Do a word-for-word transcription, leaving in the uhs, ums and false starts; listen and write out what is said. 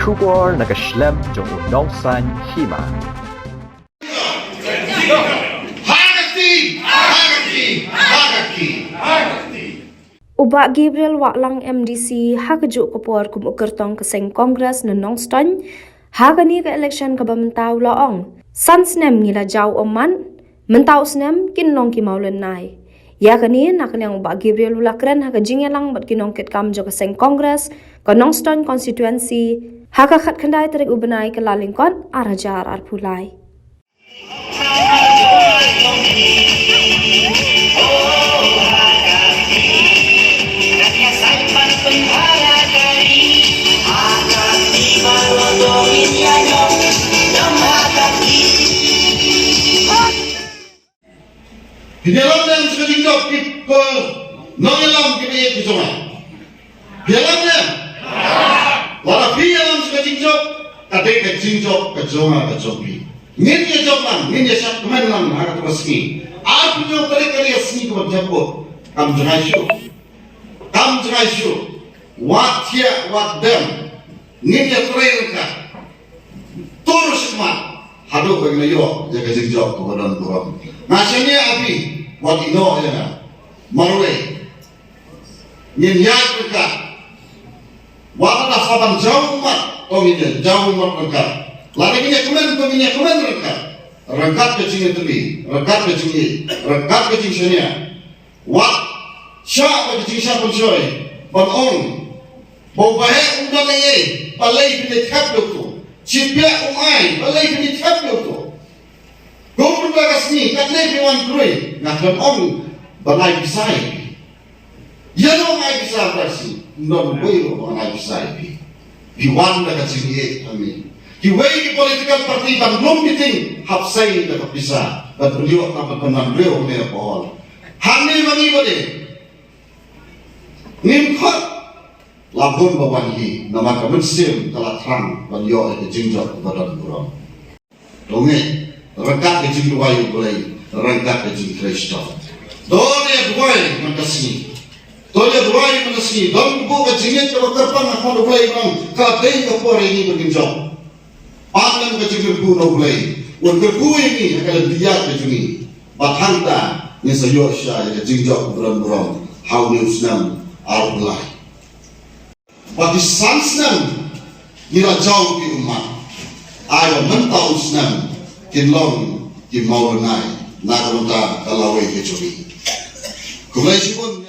Khubor na ka shlem jong u nongsan hima. U Bah Gabriel Wahlang M D C ha ka juh ka por kum u kyrtong ka seng Congress na Nongstoiñ ha kane ka election kaba mynta u la ong, san snem ngi la jaw ummat, mynta u snem kin long ki mawlynnai. Ïa kane na ka liang u Bah Gabriel u la kren ha ka jingïalang bad ki nongkitkam jong ka seng Congress ka Nongstoiñ constituency ha ka khatkhyndai tarik u bnai Kyllalyngkot ar hajar arphew lai. Phi ïalam ne em sha ka jingjop ki nongïalam kiba ïeit ki jong nga? Phi ïalam ne em? Lada phi ïalam sha ka jingjop, ka dei ka jingjop ka jong nga ka jong phi. Ngin ïa jop lang, ngin ïa shad kmen lang ha kata ka sngi. Arphew hynñiew tarik ka dei ka sngi kaba dep bud. Kam jngai shuh. Kam jngai shuh. Wat thiah, wat dem. Ngin ïa trei ryngkat. Tur shakhmat haduh ba ngin ïoh ïa ka jingjop kaba don burom. Nga shaniah ha phi, wat ïehnoh ïa nga. Marwei ngin ïaid ryngkat. Wat lada sa ban jaw ummat, to ngin ïa jaw ummat ryngkat. Lada ngin ïa kmen, to ngin ïa kmen ryngkat. Ryngkat ka jingïatylli, ryngkat ka jingïeit, ryngkat ka jingshaniah. Wat shah ba ka jingshah pynshoi ban ong ba u baheh um don ei ei, balei phin ïa thep ïa uto? Shiphiah um ai, balei phin ïa thep ïa uto? Kum mynta ka sngi katne phi wan khrui, nga khlem ong ban ai pisa ïa phi. Ïa, ong ai pisa pyrshah, ym don uwei ruh ban ai pisa ïa phi. Phi wan da ka jingïeit hangne. Kiwei ki political party ban lum meeting hap sei da ka pisa ban pynïoh tam ban pynman briew hangne ha Pohol. Hangne ma ngi ba dei ngim khot la bun ba wan hi namar ka mynsiem ka la thrang ban ïoh ïa ka jingjop ba don burom. To ngeit ryngkat ka jingduwai U Blei, ryngkat ka jingtrei shitom. To ngeit duwai man ka sngi. To ngeit duwai man ka sngi. Don buh ka jingngeit kaba kyrpang ha khmat U Blei, ba ka dei ka por ïa ngi ban jop. Pan lem ka jingkyrkhu na U Blei, un kyrkhu ïa ngi ha ka lynti ïaid ka jong ngi. Bad hangta ngin sa ïoh sha ïa ka jingjop kaba don burom ha une u snem arphew lai. Ba ki san snem ngi la jaw ki ummat, ai ba mynta u snem kin long ki mawlynnai na ka bynta ka lawei ka jong ngi. Khublei shibun.